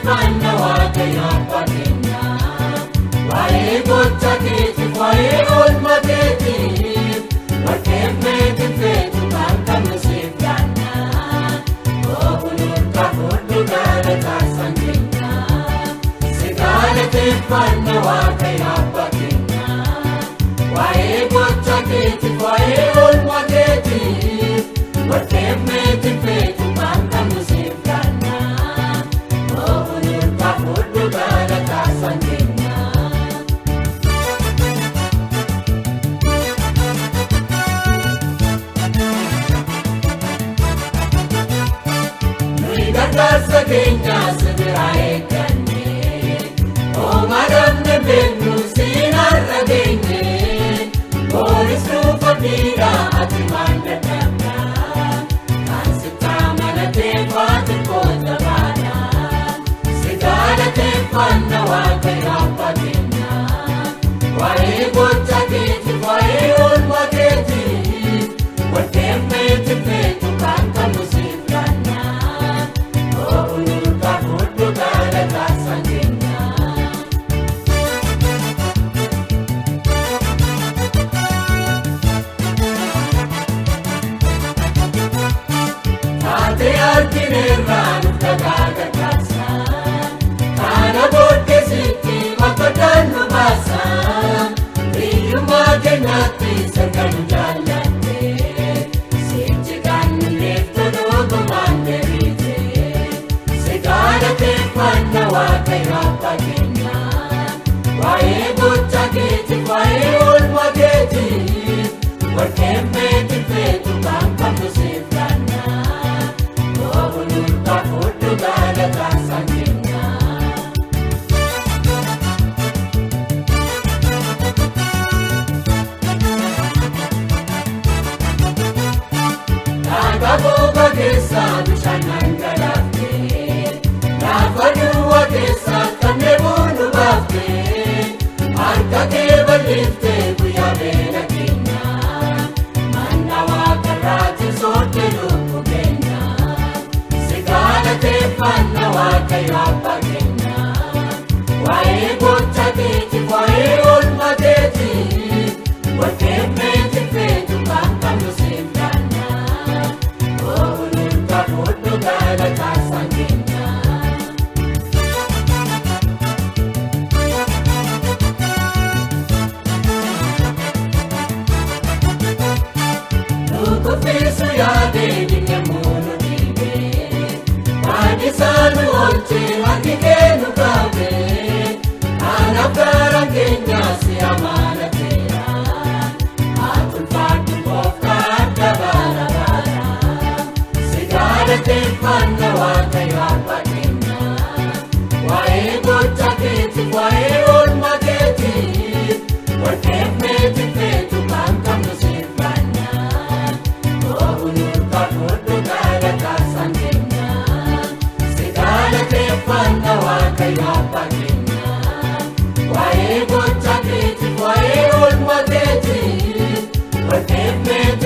galateeffanna Waaqayyo abbaa keenya. Waa'ee gocha keetiif waa'ee oolmaa keetiif warqeef meetiin feetu kan qabnu siif laanna. Oobulurkaa fudhu galataa keenya. Si galateeffanna Waaqayyo abbaa keenya. Waa'ee gocha keetiif waa'ee oolmaa keetiif warqeef meetiin feetu kan qabnu siif laanna. Oobulurkaa fudhu galataa keenya. Nuyi gargaarsa keenya si biraa eegganne, homaa dhabne beeknu siin har'a geenye. Booris nuuf abdiidha ati maal dadhabda? Kan sitti amanatee faati koo jabaadha. Si galateeffanna Waaqayyo abbaa keenya. Waa'ee gocha keetiif waa'ee oolmaa keetiif warqeef meetiin feetu kan qabnu siif laanna. Oobulurkaa fudhu galataa keenya. Taatee argineerraa nuuf dhagaa gargaarsa. Kana booddee sitti maqaan nu baasa. Hiyyummaa keenyatti sirna nu jaallatte. Sichi kan nu leeftu dhugumaan deebite. Si galateeffanna Waaqayyo abbaa keenya. Waa'ee gocha keetiif waa'ee oolmaa keetiif warqeef meetiin feetu kan qabnu siif laanna. Oobulurkaa fudhu galataa keenya. Dhagaa gogaa keessa bishaan dhangalaafte, lafa duwwaa keessa kan dheebuu nu baafte, harka kee bal'iftee guyyaa beela keenya, manna waaqarraatiin soorte lubbuu keenya. Si galateeffanna Waaqayyo abbaa keenya. Waa'ee gocha keetiif waa'ee oolmaa keetiif warqeef meetiin feetu kan qabnu siif laanna. Oobulurkaa fudhu galataa keenya. Nu kuffisu yaadee dinne muunu dhiibee, baadhisaa nu oolchee harki kee nu qabee, kanaaf garaan keenya si amanateera. Ati ulfaadhu gooftaa adda bara bara. Si galateeffanna Waaqayyo abbaa keenya. Waa'ee gocha keetiif waa'ee oolmaa keetiif warqeef meetiin feetu kan qabnu siif laanna. Oobulurkaa fudhu galataa keenya. Si galateeffanna Waaqayyo abbaa keenya. Waa'ee gocha keetiif waa'ee oolmaa keetiif warqeef meetiin